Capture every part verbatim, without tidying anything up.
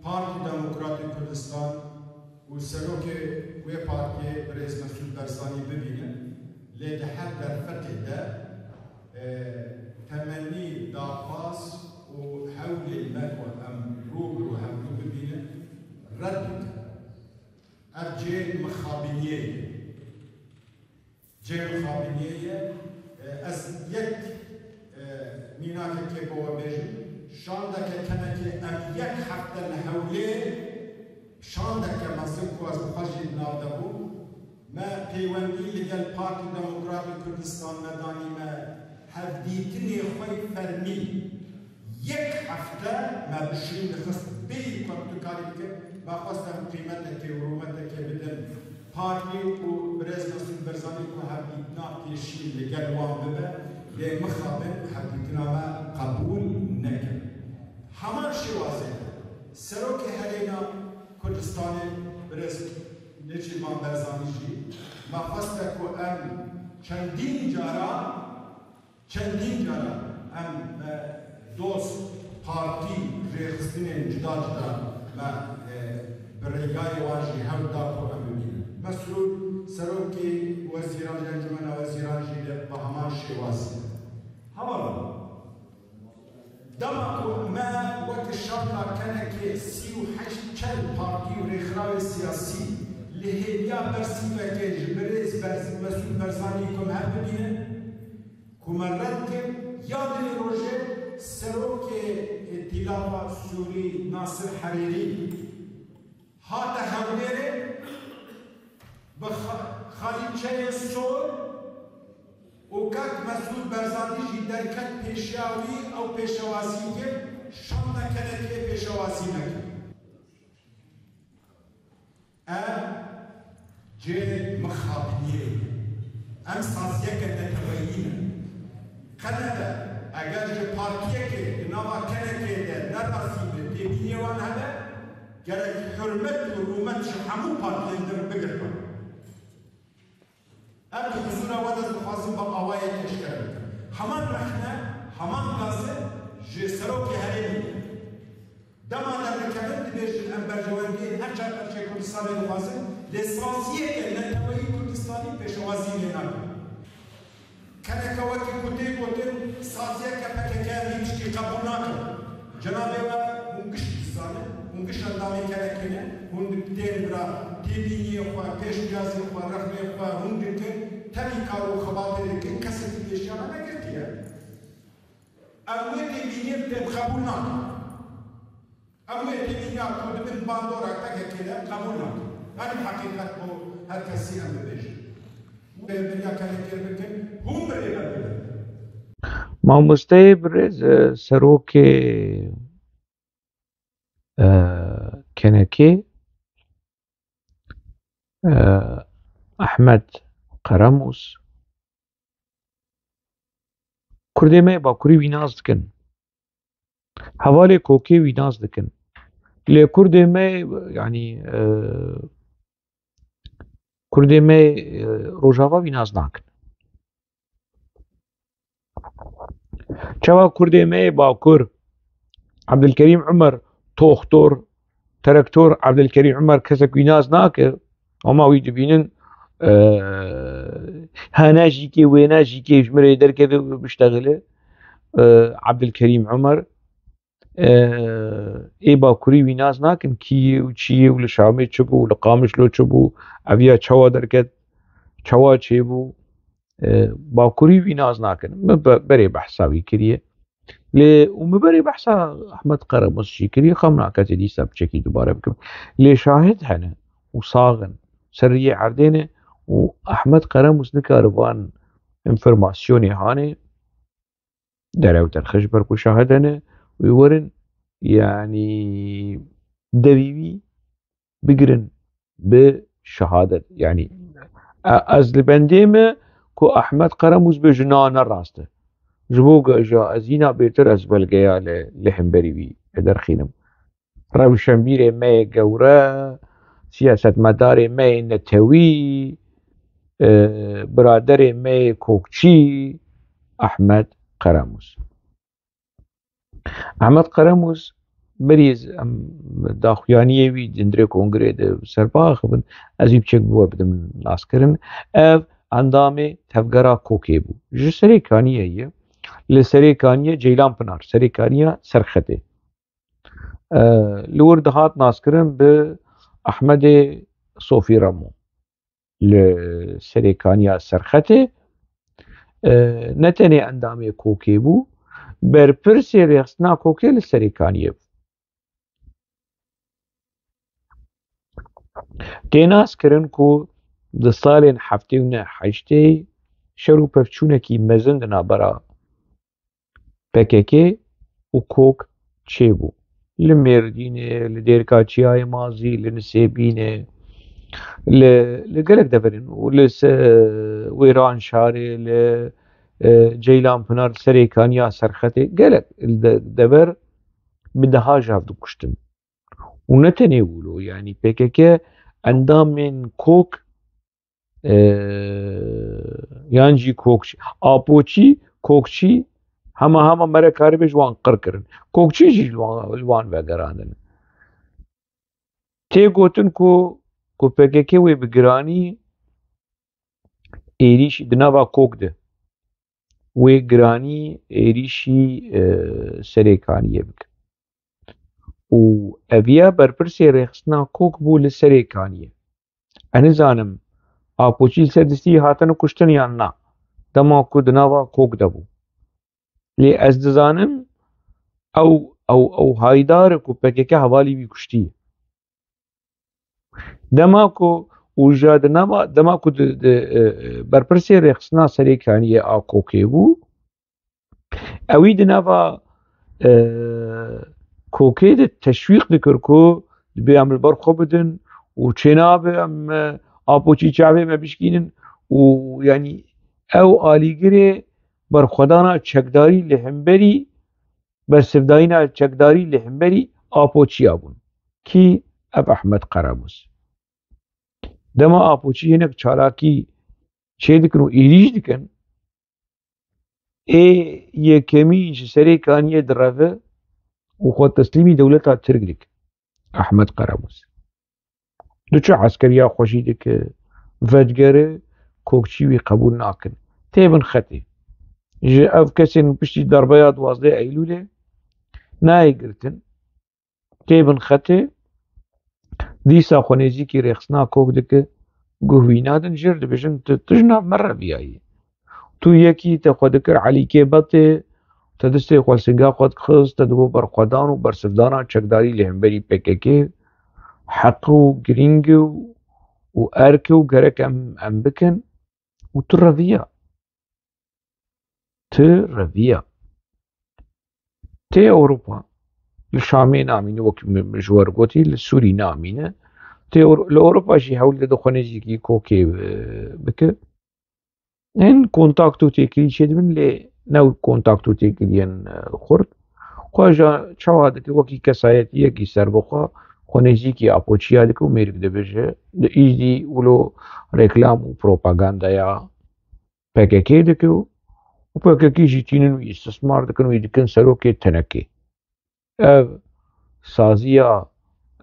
Partî Demokratê Kurdistan û serokê wê partiyê birêz Mesûd Barzanî bibînin, lê di her derfetê de, e, temennî, daxwaz û hewlên me ku em rû bi rû hevdû bibînin, red dikin. Ev cihê mixabiniyê ye. Cem Xabiniyê ye. E, ez yek, e, mînakekê bo we bêjim. Şandeke kenekê em yek hefte li Hewlê, şandeke mezin ku ez bi xwe jî di nav de bûm, me peywendî li gel Partî Demokratî Kurdistan me danî, me hevdîtinê xwe yê fermî. Yek hefte me bi şûn dixist, bêyî ku em tu karî bikin, me xwest em qîmetekê û rûmetekê bidin partî û birêz Mesûd Barzanî ku hevdîtina pêşî li gel wan bibe, lê mixabin hevdîtina me qebûl nekin. Heman şêwazê de Serokê Herêma Kurdistanê birêz Nêçîrvan Barzanî jî me xweste ku em çendîn cara Çendîn cara em, me dost, partî, rêxistinên cuda cuda me, e, bi rêgayê wan jî hewl da ku em bibînin. Mesrûr, serokê wezîran, Encûmena Wezîran jî li bi heman şêwazî. Hevala, dema ku me wek şanda kenekê sî û heşt çend partî û rêxirawê siyasî li hêviya bersîvekê ji birêz Berz-, Mesûd Barzanî ku em hev bibînin, ku me red kir, ya di vê rojê serokê Îtîlafa Sûrî Nasir Herêrî hate Hewlêrê bi xa-, xalîçeyê sor û kak Mesûd Barzanî jî derket pêşiya wî, ew pêşewazî kir, şanda kenekê pêşewazî nekir. Ev cihê mixabiniyê ye. Em saziyeke neteweyî ne. Qenebe, eger ji partiyekê di nava kenekê de nerazî bi têbîniyê wan hebe, gerek hurmet û rûmet ji hemû partiyên din bigirtin. Ev di huzûra we de dixwazim bi awayekî eşkere bikim. Heman rexne, heman gaze ji serokê herêmê ye. Dema derdikevin dibêjin, em berjewendiyên her çar parçeyê Kurdistanê dixwazin, lê saziyeke neteweyî Kurdistanî pêşewazî lê nakin. Keneke wekî ku tê gotin, saziyeke P K K em vî tiştî qebûl nakin. Cenabê we hûn giş dizanin, hûn giş endamên kenekê ne, hûn di tên bira têbîniyê xwe, pêşniyazên xwe, rexnên xwe hûn dikin, tenê kar û xebatê dikin, kesê di pêşiya me negirtiye. Em wê têbîniyê bi te bi qebûl nakin. Em wê têbîniya ku di bin bandora P K K de qebûl nakin. Ev heqîqet bo her kesî em bibêjin. Wê biriya kenekê bikin, hûn birê me bibin. Mamosteyê birêz, e, serokê, e, kenekê, e, Ehmed Qeremûs, Kurdê me yê Bakurî wî nas dikin. Hevalê Kokê wî nas dikin. Lê Kurdê me, yanî, e, Kurdê me, e, Rojava wî nas nakin. Çawa Kurdê me yê Bakur, Ebdilkerîm Umer, toxtor, terektor Ebdilkerîm Umer kesek wî nas nake, ama wî dibînin, e, hene jî kê, wêne jî kê, ji min rê derkeve û biştexile, e, Ebdilkerîm Umer, e, ê Bakurî wî nas nakin, kî yê û çi yê û li Şamê çi bû, li Qamişlo çi bû, eviya çawa derket, çawa çêbû, e, Bakurî wî nas nakin. Min be-, berê behsa wî kiriye. Lê û min berê behsa Ehmed Qeremus jî kiriye, xem naketê dîsa piçekî dubare bikim. Lê şahid hene û sax in, ser riyê erdê ne û Ehmed Qeremus nikare van informasyonê hanê, derew derxe ji ber ku şahid hene, wê werin, yanî devî wî bigirin bi şehadet. Yanî, e, ez li bendê me ku Ehmed Qeremûs bêje, na, ne rast e. Ji bo ge-, ja ez yîna bêtir ez belgeya li, li hemberî wî derxînim. Rewşenbîrê me yê gewre, siyasetmedarê me yê netewî, e, biraderê me yê kokçî, Ehmed Qeremûs. Ehmed Qeremûs berî ez, em daxuyaniyê wî di hundirê kongrê de serba axivin, ez wî biçek bi we bidim naskirin. Ev endamê tevgera kokê bû. Ji Serêkaniyê ye. Li Serêkaniyê Ceylan Pinar, Serêkaniya Serxetê. E, li wir dihat naskirin bi Ehmedê Sofî Remo. Li Serêkaniya Serxetê, e, ne tenê endamê kokê bû, berpirsê rêxistina kokê li Serêkaniyê bû. Tê naskirin ku di salên heftê û neh heştê şer û pevçûnekî mezin di navbera P K K û kok çêbû. Li Mêrdînê, li Dêrka Çiyayê Mazî, li Nisêbînê, li, li gelek deverên û li se-, Wêranşarê, li, e, Ceylanpinar, Serêkaniya Serxetê, gelek de-, dever bi deha ji hev dikuştin. Û ne tenê wilo, yanî P K K endamên kok, e, yan jî kokçî, apoçî, kokçî, hema hema mere karibê ji wan qir kirin. Kokçî jî li wan, li wan vegerandin. Tê gotin ku, ku P K K wê bi giranî êrîşî di nava kok de, wê giranî êrîşî, e, Serêkaniyê bike. Û eviya berpirsê rêxistina kok bû li Serêkaniyê. Ez nizanim, apoçî li ser destî hatine kuştin yan na, dema ku di nava kok de bû. Lê ez dizanim, ew, ew, ew haydar e ku P K K hevalî wî kuştiye. Dema ku, û ja di nava, dema ku di, di, e, e, berpirsê rêxistina Serêkaniyê a kokê bû, ewî di nava, e, kokê de teşwîq dikir ku dibê em li ber xwe bidin û çênabe em, e, apoçî çavê me bişkînin û, yanî, ew alîgirê berxwedana çekdarî li hemberî, bersivdayîna çekdarî li hemberî apoçiya bûn. Kî? Ev Ehmed Qerebûz. Dema apoçî hinek çalakî çê dikin û êrîş dikin, ê yekemî ji Serêkaniyê direve û xwe teslîmî dewleta Tirk dike. Ehmed Qerebûz. Diçe eskeriya xwe jî dike, vedigere, kokçî wî qebûl nakin. Tê bin xetê. Ji ev kesên piştî darbeya duwazdeh Eylûlê nayê girtin. Tê bin xetê, dîsa xwe nêzîkî rêxistina kok dike, guh wî nadin, jêr dibêjin, tu, tu ji nav me reviyayî. Tu yekî te xwe dikir Elîkê Betê, te destê xwe li singa xwe dixist, te dibû berxwedan û bersivdana çekdarî li hemberî P K K, heq û girîng û, û erk û gerek em, em bikin û tu reviya. Tu reviya. Tê Ewropa, li Şamê namîne, wek min ji we re gotî, li Sûrî namîne. Tê Ewro-, li Ewropa jî hewl dide xwe nêzîkî kokê, e, bike. Hin kontakt û têkilî çêdibin, lê ne kontakt û têkiliyên, e, xurt. Xwe ja çawa dike, wekî kesayetiyekî serbixwe, xwe nêzîkî apoçiya dike û mêrik dibêje. Di îjdî wilo reklam û propagandaya P K K dike û, û P K K jî tînin wî, îstismar dikin, wî dikin serokê tenekê. Ev saziya,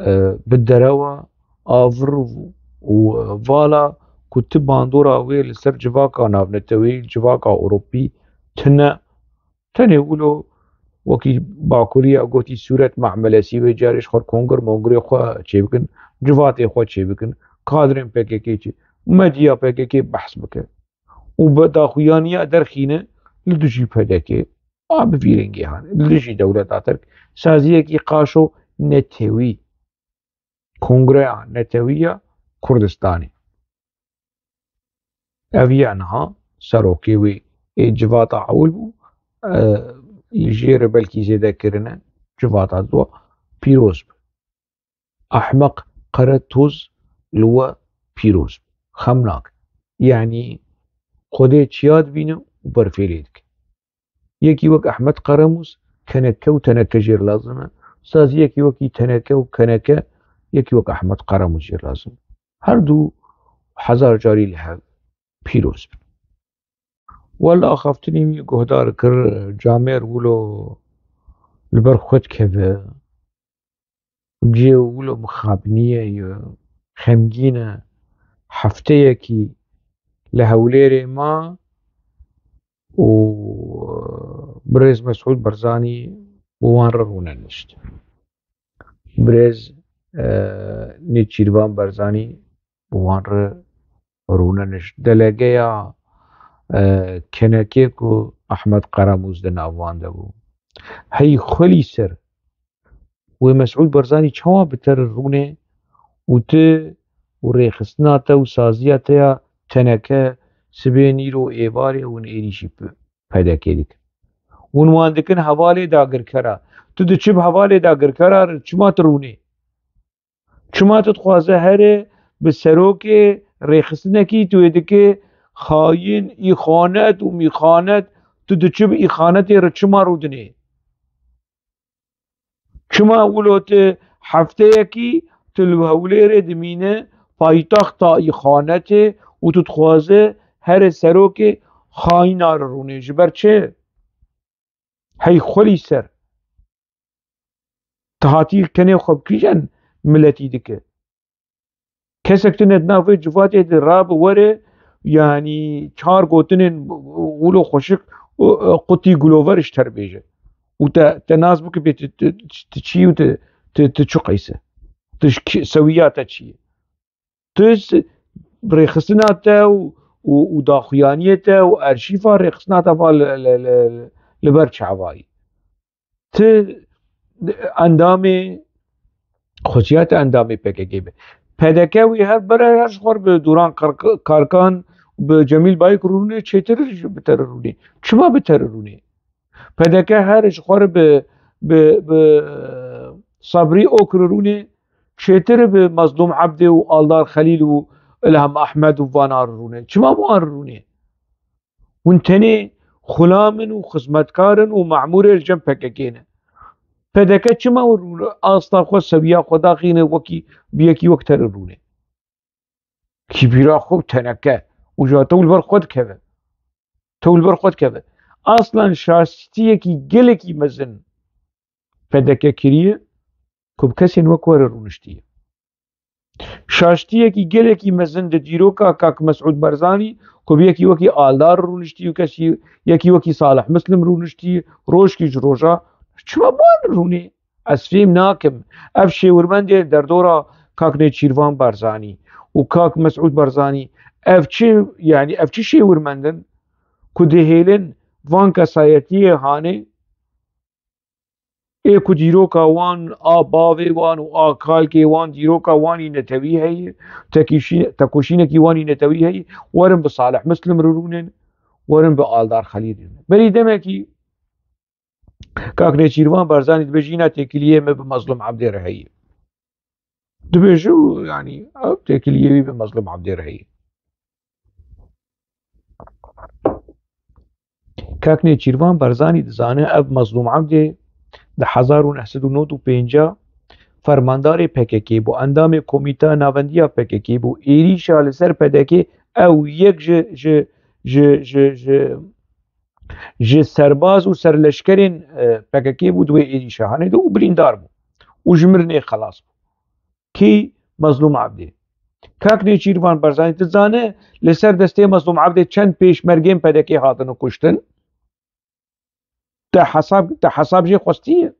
e, bi derewa, avir û, û vala ku ti bandora wê li ser civaka navneteweyî, civaka Ewropî tine, tenê wilo wekî Bakuriya gotî sûret me'melesî, wê carê ji xwe kongir mongirê xwe çêbikin, civatê xwe çêbikin, kadrên P K K çê, medya P K K behs bike. Û bi daxuyaniya derxîne li dijî P D K, a bi vî rengê hane, li dijî dewleta Tirk, saziyekî qaşo netewî, Kongreya Netewî ya Kurdistanê. Ev ya niha serokê wê ê civata ewil bû, e, li jê re belkî zêde kirine, civata dua pîroz be. Ehmeq qere toz li we pîroz be. Xem nake. Yanî Xwedê çiya dibîne û berfê lê dike. Yekî wek Ehmed Qeremûs keneke û teneke jê re lazim e. Saziyekî wekî teneke û keneke, yekî wek Ehmed Qeremûs jê re lazim e. Her du hezar carî li hev pîroz bin. We li axaftinê wî guhdar kir, camêr wilo li ber xwe dikeve. Cihê wilo mixabinî ye, xemgîn e. Hefteyekî li Hewlêrê ma û birêz Mesûd Barzanî bi wan re rûnenişt. Birêz, e, Nêçîrvan Barzanî bi wan re rûnenişt. Delegeya, e, Kenekê ku Ahmet Karamûz di nav wan de bû. Hey xwelî ser, wê Mesûd Barzanî çawa bi te re rûnê û tu û rêxistina te û saziya te ya teneke sibê nîro êvarê hûn êrîşî P D K dikin. Hûn wan dikin hevalê dagirkera. Tu diçî bi hevalê dagirkera re çima tu rûnê? Çima tu dixwaze here bi serokê rêxistinekî tu wê dike xayîn, îxanet û mîxanet, tu diçî bi îxanetê re çima rûdinê? Çima wilo tu hefteyekî tu li Hewlêrê dimîne paytexta îxanetê û tu dixwaze here serokê xayîna re rûnê? Ji ber çi? Hey xwelî ser. Tu hatî kenê xwe bi kîjan miletî dike? Kesek tune di nav vê civatê de rabe were, yanî çar gotinên wilo xweşik û, û qutî gulover ji te re bêje. Û te, te nas bike bê tu, tu, tu çi yî û tu, tu, tu çi qeyse. Tu ji kî, sewiya te çi ye? Tu s-, rêxistina te û, û, û daxuyaniyê te û erşîfa rêxistina te va li, li, li, li ber çavayî. Ti endamê, xwezîya ti endamê P K K be. P D K wî her bere her ji xwe re bi Duran Kark-, Karkan, bi Cemîl Bayik rûnê çêtir ji bi te re rûnê. Çima bi te re rûnê? P D K her ji xwe re bi, bi, bi Sabrî Ok re rûnê çêtir bi Mazlûm Ebdê û Aldar Xelîl û Ilham Ahmed û vana re rûnê. Çima bi wan re rûnê? Hûn tenê xulam in û xizmetkar in û memûrê li cem P K K ne. P D K çima wir rûne? Asta xwe, sewiya xwe daxîne wekî bi yekî wek te re rûne. Kî bîra xwe û teneke û ji tew li ber xwe dikeve. Tew li ber xwe dikeve. Aslan şaştiyekî gelekî mezin P D K kiriye ku bi kesên wek we re rûniştiye. Şaştiyekî gelekî mezin di dîroka Kak Mesûd Barzanî ku bi yekî wekî Aldar rûniştî û kesî yekî wekî Salih Muslim rûniştî, rojkî ji roja çima bi wan rûnê? Ez fêm nakim. Ev şêwirmendê derdora Kak Nêçîrvan Barzanî û Kak Mesûd Barzanî, ev çi, yanî ev çi şêwirmend in ku dihêlin van kesayetiyê hanê? Ê ku dîroka wan, a bavê wan û a kalkê wan, dîroka wan î netewî heye, tekîşî-, tekoşînekî wan î netewî heye, werin bi Salih Muslim re rûnin, werin bi Aldar Xelîl rûnin. Berî demekî Kak Nêçîrvan Barzanî dibe jîna têkiliyê me bi Mazlûm Ebdê re heye. Dibêje û, yanî, ew têkiliyê wî bi Mazlûm Ebdê re heye. Kak Nêçîrvan Barzanî dizane ev Mazlûm Ebdê di hezar û neh sed û nod û pênc fermandarê P K K bû, endamê Komîteya Navendiya P K K bû, êrîşa li ser P D K ew yek ji, ji, ji, ji, ji, ji serbaz û serleşkerên, e, P K K bû, di wê êrîşa hanê de û birîndar bû û ji mirinê xelas bû. Kî? Mazlûm Ebdî. Kak Nêçîrvan Barzanî, tu zane li ser destê Mazlûm Ebdê çend pêşmergên P D K hatine kuştin? Te hesab, te hesab jê xwestiye?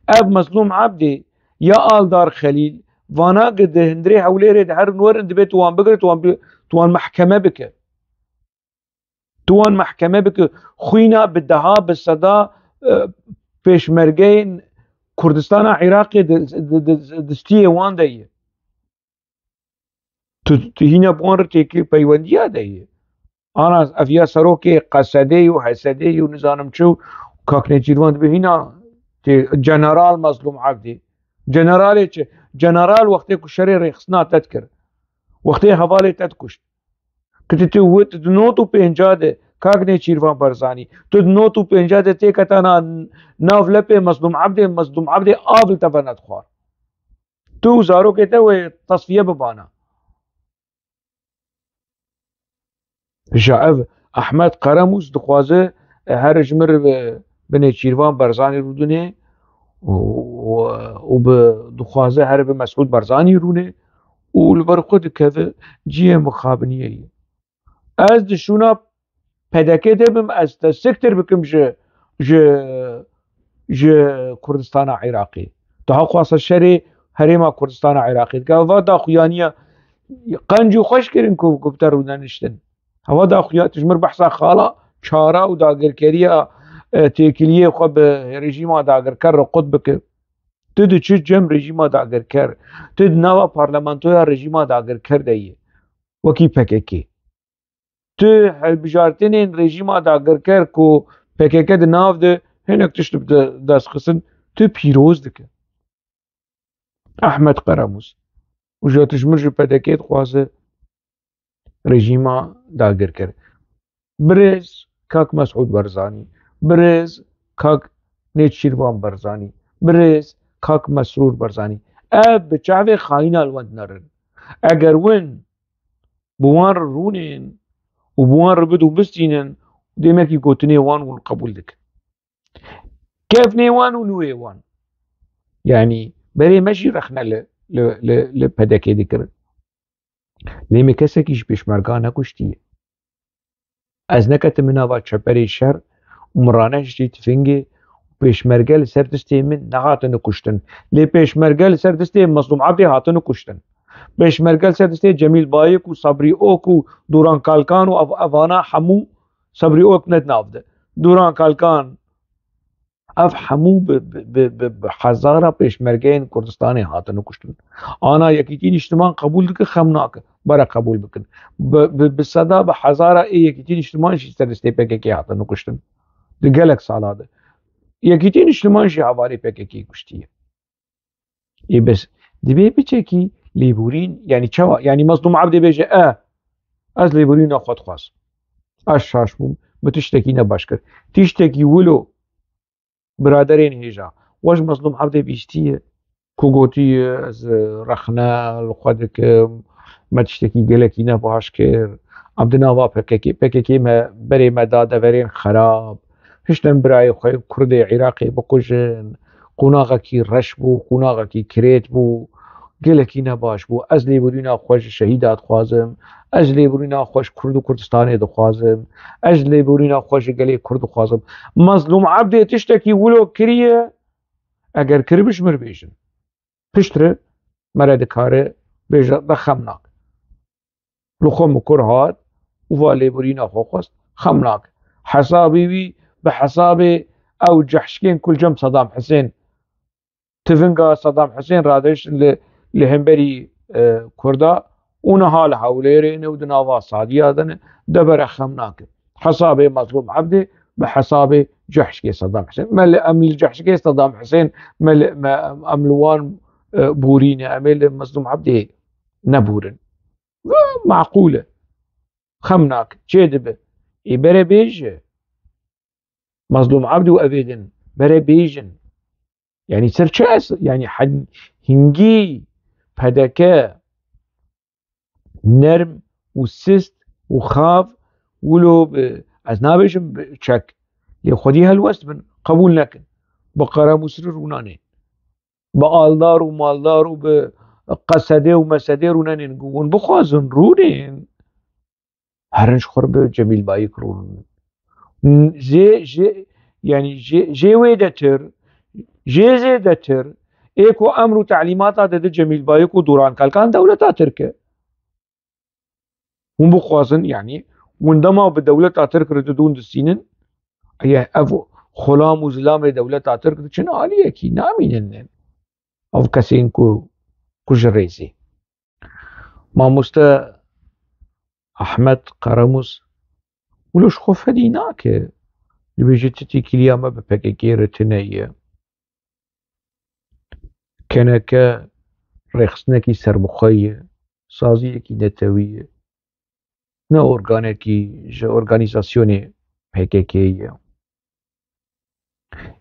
Ev Mazlûm Ebdî ya Aldar Xelîl, vana gi di hundirê Hewlêrê de herin werin, dibê tu wan bigire, tu wan bi-, tu wan mehkeme bike. Tu wan mehkeme bike, xwîna bi deha, bi seda, e, pêşmergeyên Kurdistana Iraqê di, di, di, di stiyê wan de ye. Tu, tu hîna bi wan re têkil peywendiya de ye. Ana ev ya serokê Qesedê û Hesedê û nizanim çi û Kak Nêçîrvan dibe hîna tê, General Mazlûm Evdî. Generalê çi? General wextê ku şerê rêxistina te dikir. Wextê hevalê te dikuşt. Ki tu, tu wit di not û pênca de, Kak Nêçîrvan Barzanî, tu di not û pênca de têketana nav lepê Mezlûm Ebdê, Mezlûm Ebdê av li te venedixwar. Tu û zarokê te wê tesfiye bibana. Ja ev Ehmed Qeremûs dixwaze, e, her ji mir bi, bi Nêçîrvan Barzanî rûdinê û, û, û bi dixwaze here bi Mesûd Barzanî rûnê û li ber xwe dikeve cihê mixabiniyê ye. Ez di şûna P D K de bim, ez te siktir bikim ji, ji, ji Kurdistana Iraqê. Daha xwasa şerê herêma Kurdistana Iraqê dike. Va daxuyaniya qenc û xweş kirin ku, ku bi te rûneniştin. Hava daxuya, tu ji mir behsa xala çara û dagirkeriya, e, têkiliyê xwe bi rejîma dagirker re qut bike. Tu diçî cem rejîma dagirker. Tu di nava parlamentoya rejîma dagirker de yî. Wekî P K K. Tu hilbijartinên rejîma dagirker ku P K K di nav de hinek tişt bi de-, dest xistin, tu pîroz dike. Ahmet Qeramûs. Û ji tu ji min ji P D K dixwaze rejîma dagirker. Birêz kak Mesûd Barzanî, birêz kak Nêçîrvan Barzanî, birêz kak Mesrûr Barzanî. Ev bi çavê xayîna li wan dinerin. Eger win bi wan re rûnên û bi wan re bid û bistînin, demekî gotinê wan hûn qebûl dikin. Kevnê wan û nûrê wan. Yanî berê me jî rexne li, li, li, li P D K dikirin. Lê me kesekî ji pêşmerga nekuştiye. Ez neketime nava çeperê şer û min ranehiştî tifingê û pêşmerge li ser distê min nehatine kuştin. Lê pêşmerge li ser distê Mezlûm Ebdê hatine kuştin. Pêşmerge li ser distê Cemîl Bayik û Sabrî Ok û Duran Kalkan û ev-, evana hemû, Sabrî Ok ne di nav de. Duran Kalkan, ev hemû bi, bi, bi, bi, bi hezara pêşmergeyên Kurdistanê hatine kuştin. Ana Yekîtî Nîştiman qebûl dike, xem nake. Bere qebûl bikin. Bi, bi, bi seda bi hezara ê Yekîtî Nîştiman jî ser destê P K K hatine kuştin. Di gelek sala de. Yekîtî Nîştiman jî hevalê P K K kuştiye. Ê bes, divê biçekî lêborîn, yanî çawa? Yanî Mezlûm Ebdê bêje, e, ez lêborîna xwe dixwazim. Ez şaş bûm, min tiştekî ne baş kir. Tiştekî wilo biraderên hêja. We ji Mezlûm Ebdê bîstiye, ku gotiye, ez, e, rexne li xwe dikim, me tiştekî gelekî ne baş kir. Em di nava P K K, P K K me berê me da deverên xerab. Hiştin birayê xwe Kurdê Iraqê bikujin. Qonaxekî reş bû, qonaxekî kirêt bû. Gelekî ne baş bû. Ez lêborîna xwe ji şehîda dixwazim. Ez lêborîna xwe ji Kurd û Kurdistanê dixwazim. Ez lêborîna xwe ji gelê Kurd dixwazim. Mezlûm Ebdê tiştekî wilo kiriye, eger kiribû ji mir bêjin. Piştre mere dikare bêje, de xem nake. Li xwe mikur hat û va lêborîna xwe xwest, xem nake. Hesabê wî bi hesabê ew cehşkên ku li cem Sedam Hisên, tivinga Sedam Hisên radihiştin li, li hemberî, e, Kurda û niha li Hewlêrê ne û di nava Sadiya de ne, de bere xem nake. Hesabê Mezlûm Ebdê bi hesabê cehşkê Sedam Hisên. Me li, em li cehşkê Sedam Hisên, me li, me, em li wan, e, borî ne, em ê li Mezlûm Ebdê nebûrin. Maqûl e. Xem nake. Çê dibe. Ê bere bêje. Mezlûm Ebdî û evê din. Bere bêjin. Yanî ser çi es-, yanî hen-, hingî P D K nerm û sist û xav wilo bi, ez nabêjim bi çek. Lê xwedî helwest bin, qebûl nekin. Bi Qeramûsrî rûnanê. Bi aldar û maldar û bi qesedê û mesedê rûnenên ku hûn bixwazin rûnên. Herin ji xwe re bi Cemîl Bayik rûnin. Jê, jê, yanî jê, jê wê detir, jê zêdetir, ê ku emr û telîmata dide Cemîl Bayik û Duran Kalkan dewleta Tirk e. Hûn bixwazin, yanî hûn dema bi dewleta Tirk re didûn distînin, eye ev xulam û zilamê dewleta Tirk diçin aliyekî, namînin. Ev kesên ku, ku ji rêzê. Mamoste Ahmet Karamûz wilo ji xwe fedî nake. Dibêje tu têkiliya me bi P K K re tune ye. K N K rêxistinekî serbixwe ye, saziyekî netewî ye. Ne organekî ji organîzasyonê P K K ye.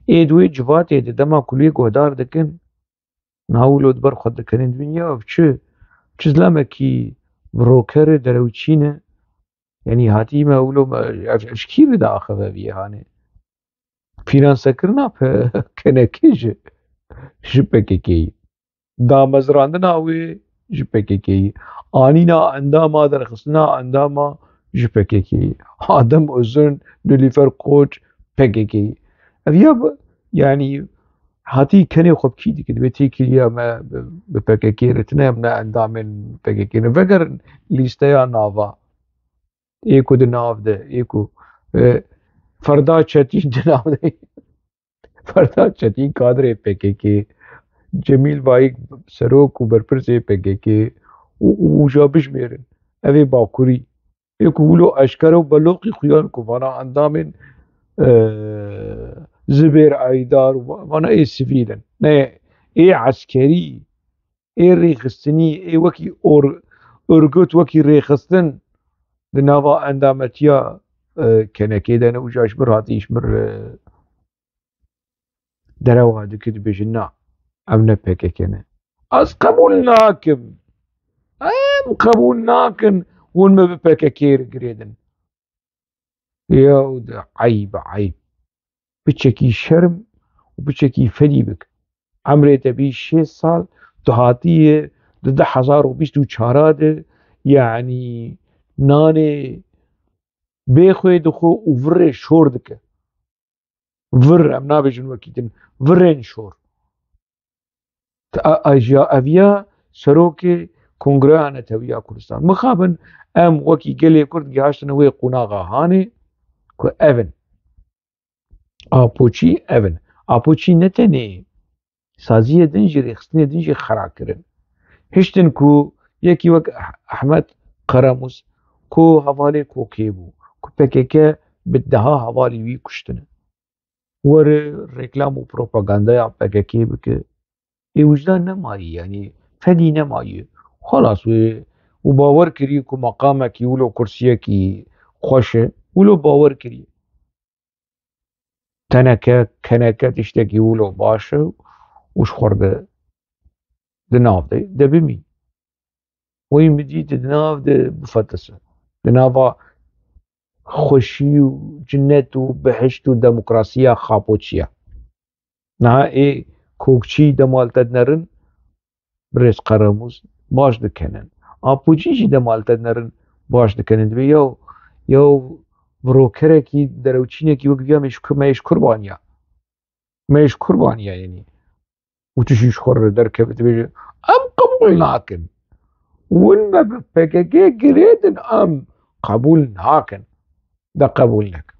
Ê di wê civatê de dema ku lê guhdar dikin, niha wilo di ber xwe dikenin, dibin ya ev çi, çi zilamekî broker e, derewçî ne. Yanî hatî me wilo me, ev, ev ji kî re diaxive vî hanê? Fînansekirina P K K ji, ji P K K'yî. Damezrandina wê ji P K K'yî. Anîna endama, derxistina endama ji P K K'yî. Adem Ozun, Nilüfer Koç, P K K'yî. Ev ya bi, yanî hatî kenê xwe bi kî dikit? Wê têkiliya me bi, bi P K K re tine, em ne endamên P K K ne. Vegerin lîsteya nava. Ê ku di nav de, ê ku, e, Ferda Çetîn di nav de. Ferda Çetîn kadrê P K K, Cemîl Bayik serok û berpirsê P K K û, û, û ja bijmêrin. Ev ê Bakurî. Ê ku wilo eşkere û beloqî xuyan ku vana endamên, e, Zibêr Aydar û va-, vana ê sivîl in. Ne, ê eskerî, ê rêxistinî, ê wekî or-, örgüt, wekî rêxistin di nava endametiya, e, K N K'ê de ne û ja ji mir hatî ji mir, e, derewa dike, dibêjin, na, ev ne P K K ne. Ez qebûl nakim. Em qebûl nakin hûn me bi P K K re girêdin. Yew de eyb, eyb. Piçekî şerm û piçekî fedî bik. Emrê te bî şêst sal, tu hatiye di du hezar û bîst û çar de, yanî nanê bê xwê dixwe û virê şor dike. Vir, em nabêjin wekî din, virên şor. Te a-, a-, ji ya eviya serokê Kongreya Netewiya Kurdistan. Mixabin em wekî gelê Kurd gihaştine wê qonaxa hanê ku ev in. Apoçî ev in. Apoçî ne tenê saziyê din jî, rêxistinê din jî xera kirin. Hiştin ku yekî wek Eh-, Ehmed Karamûz ku hevalê kokê bû, ku P K K bi deha hevalî wî kuştine. Were reklam û propagandaya P K K bike. Ê wijdan nemayî, yanî fedî nemayî. Xelas wê û bawer kirî ku meqamekî wilo kursiyekî xweş e, wilo bawer kirî. Teneke, keneke tiştekî wilo baş e û ji xwe re di nav de, de bimî. Wê min dî di nav de bifetise. Di nava xweşî û cinet û bihişt û demokrasiya xapoçiya. Niha ê kokçî dema li te dinerin, birêz Qeramûz, baş dikenin. Apoçî jî dema li te dinerin, baş dikenin. Divê yew, yew virokerekî, derewçînekî wek viya me ji ku-, me ji kurbaniya. Me ji kurbaniya, yanî. Û tu jî ji xwe re derkeve, dibêje, em qebûl nakin. Hûn me bi P K K girêdin, em qebûl nakin. De qebûl nek.